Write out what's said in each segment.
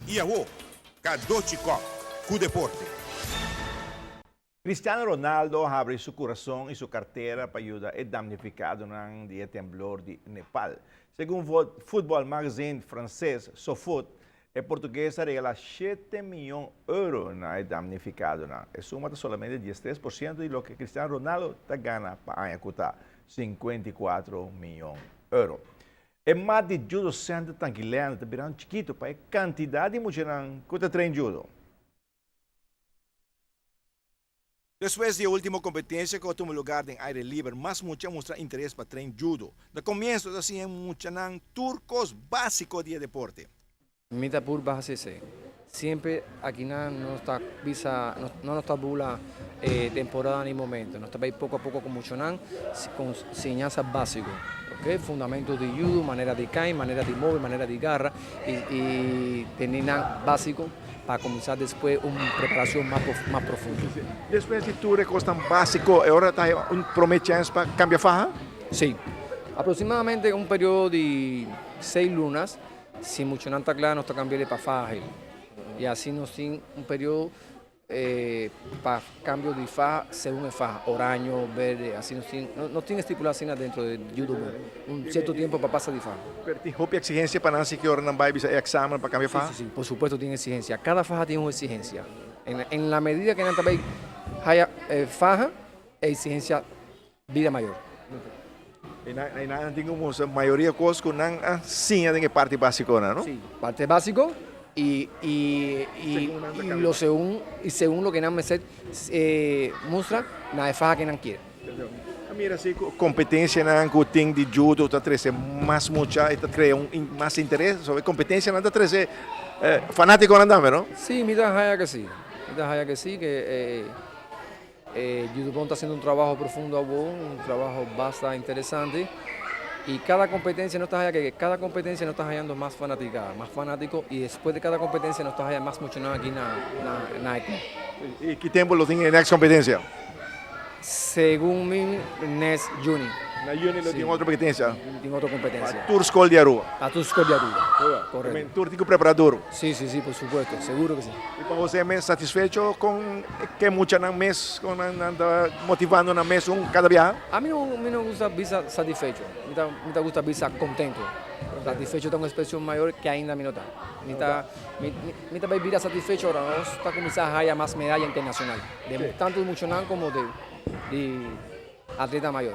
I awo, Cadochi Kock ku deporte. Cristiano Ronaldo a habri su kurason i su kartera pa yuda e damnifikadonan di e temblor di Nepal. Segun futbòl magazine franses SoFoot, e portugues a regalá shete miyon euro na e damnifikadonan. E suma ta solamente 13% di loke Cristiano Ronaldo ta gana pa aña ku ta 54 miyon euro. E mat di Judo Center Tanquilena ta birando chikito pa e kantidat di muchanan ku ta train judo. Despues di e ultimo kompetensia ku a tuma lugar den aire liber, mas mucha a mustra interes pa train judo. Na komienso ta siña e muchanan tur kos básiko di e deporte. Mi ta purba hasi esei. Siempre akinan nos ta bisa, no nos ta bula e temporada ni momento. Nos ta bai poko a poko ku muchanan ku siñansa básiko, ok, fundamento di yudo, manera di kai, manera di move, manera di garra i tene nan básiko pa kuminsá despues un preparashon mas profundo. Despues di tur e kosnan básiko e ora ta haya un promé chèns pa kambia faha? Sí. Aproksimadamente un periodo di seis lunas. Si muchanan ta kla nos ta kambi'e pa faha i asi nos tin un periodo pa kambio di faha segun e faha, oraño, berde, asi nos tin, nos tin estipulá asina dentro di judo bon, un sierto tiempo pa pasa di faha. Pero tin hopi eksigensia pa nan si ki ora nan bai bisa e eksamen pa kambia faha? Si, si, si, por supuesto tin eksigensia, kada faha tin un eksigensia, en la medida ke nan ta bai haya faha e eksigensia bira mayor. I nan tin ku mustra mayoria kos ku nan a siña den e parti básikonan, no? Sí, parte básiko i i i lo segun i segun loke nan mester mustra na e faha ke nan kier. A mira si ku kompetensianan ku tin di judo ta trese mas mucha i ta krea un mas interes, so e kompetensianan ta trese fanátikonan tambe, no? Sí, mi ta haya ke sí, mi ta haya ke sí ke e. E Judobon ta haciendo un trabajo profundo awor, un trabajo basta interesante y cada competencia nos ta haya que cada competencia nos ta hayando mas fanaticada, mas fanatico y despues de cada competencia nos ta haya mas muchanan aki na na e club. Y ki tempo lo tin e next competencia? Segun mi next juni. Na juni lo tin otro competencia? Tin otro competencia. Pa tur scol di Aruba? Pa tur scol di Aruba, correcto. Tur tin cu prepara duro? Si, si, si, por supuesto, seguro que si. Y pa José mes satisfecho con ke muchanan mes, con nan nan ta motivando nan mes un cada biaha? A mi no mi no gusta bisa satisfecho, mi ta mi ta gusta bisa contento. Satisfecho ta un expresion mayor ke ainda mi no ta. Mi ta mi mi ta bay bira satisfecho ora nos ta cuminsa haya mas medaya internacional, de tanto di muchanan como de di atleta mayor.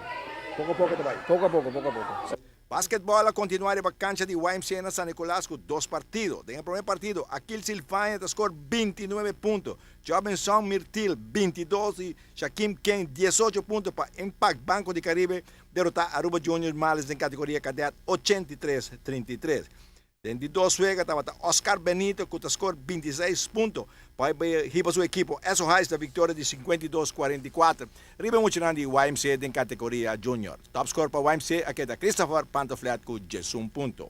Poco poco ta bay? Poco a poco, poco a poco. Basketball a kontinuá riba kancha di YMCA na San Nicolas ku dos partido. Den e promé partido, Akil Silvania ta skor 29 punto, Jobinson Mirtil 22 i Shakim Ken 18 punto pa Impact Banco di Caribe derotá Aruba Junior Marlins den kategoria kadet 83, 33. Den di dos wega tabata Oscar Benito ku ta skor 26 punto pa e hiba su ekipo Esso Highs na viktoria di 52, 44 riba e muchanan di YMCA den kategoria Junior. Top skor pa YMCA a keda Christopher Pantoflet ku 11 punto.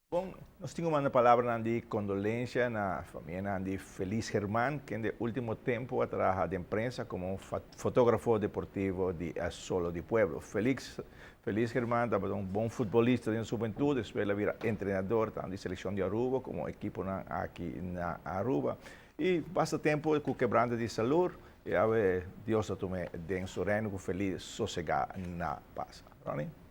Bon, nos tin ku manda palabranan di kondolensia na famianan di Feliz Germán, kende ultimo tempu a traha den prensa komo un fotografo deportivo di Solo di Pueblo. Felix Feliz Germán tabata un bon futbolista den su hubentud, despues el a bira entrenador tanto di seleccion di Aruba como ekiponan aki na Aruba. Y basta tempo cu quebrante di salur y awe Dios a tum'e den su reino cu Feliz sosega na paz. Ronnie.